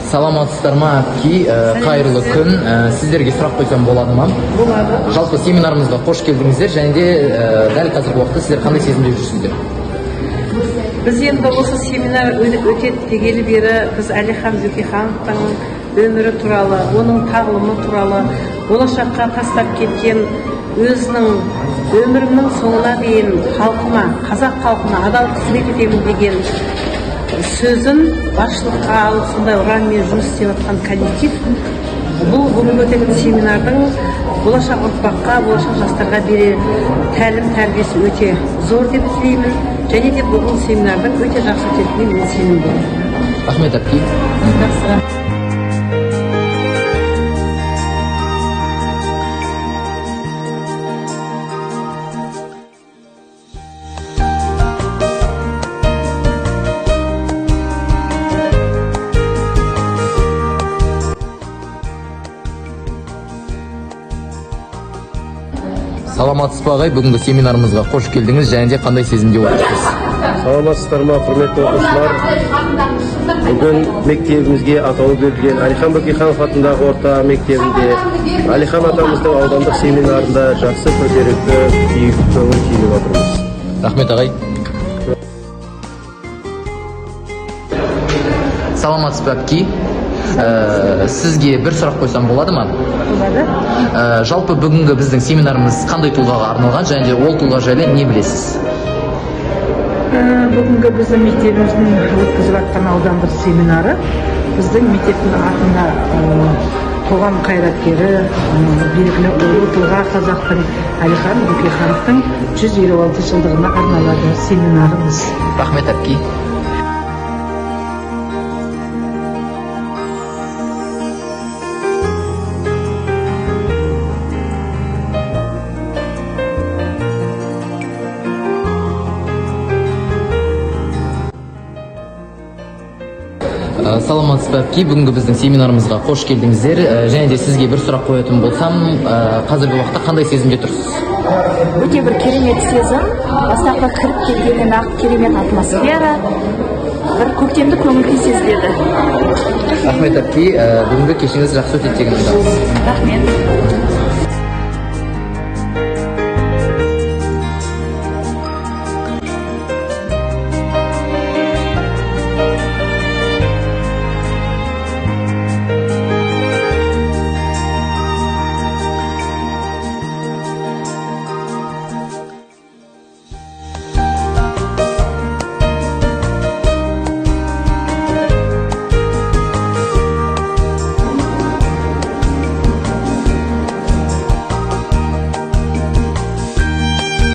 Саламатсыздар ма, әпке? Қайырлы күн. Сіздерге сұрақ қойсам болады ма? Болады. Жалпы, семинарымызға қош келдіңіздер және де дәл қазіргі уақытта сіздер қандай сезімде жүрсіздер? Біз енді осы семинар өтеді дегелі бері біз Әлихан Бөкейхановтың өмірі туралы, оның тағлымы туралы, болашаққа тастап кеткен өзінің «өмірімнің соңына дейін халқыма, қазақ халқына адал қызмет етемін» деген сөзін басшылыққа алып, сондай ұранмен жұмыс істеп жатқан коллектив. Бұл бүгінгі өтетін семинардың болашақ ұрпаққа, болашақ жастарға берер тәлім тәрбиесі өте зор деп тілеймін және де бүгінгі семинардың өте жақсы өтетініне мен сенімдімін. Рахмет, әпке. Жақсы. Саламатсыз ба, ағай? Бүгінгі семинарымызға қош келдіңіз және де қандай сезімде отырсыз? Саламатсыздар ма, құрметті оқушылар! Бүгін мектебімізге атауы берілген Әлихан Бөкейханов атындағы орта мектебінде Әлихан атамыздың аудандық семинарында жақсы көтеріңкі күй, көңіл күймен отырмыз. Рахмет, ағай. Саламатсыз ба, әпке? Сізге бір сұрақ қойсам болады ма? Болады. Жалпы, бүгінгі біздің семинарымыз қандай тұлғаға арналған және де ол тұлға жайлы не білесіз? Бүгінгі біздің мектебіміздің өткізіп жатқан аудандық семинары біздің мектептің атына қоғам қайраткері, белгілі ұлы тұлға, қазақтың Әлихан Бөкейхановтың 156 жылдығына арналады семинарымыз. Рахмет, әпке. Саламатсыз ба, әпке? Бүгінгі біздің семинарымызға қош келдіңіздер. Және де сізге бір сұрақ қоятын болсам, қазіргі уақытта қандай сезімде тұрсыз? Өте бір керемет сезім. Бастапқы кіріп келгеннен ақ керемет атмосфера, бір көктемді көңіл күй сезіледі. Рахмет, әпке. Бүгінгі кешіңіз жақсы өтеді деген ойдамыз. Рахмет.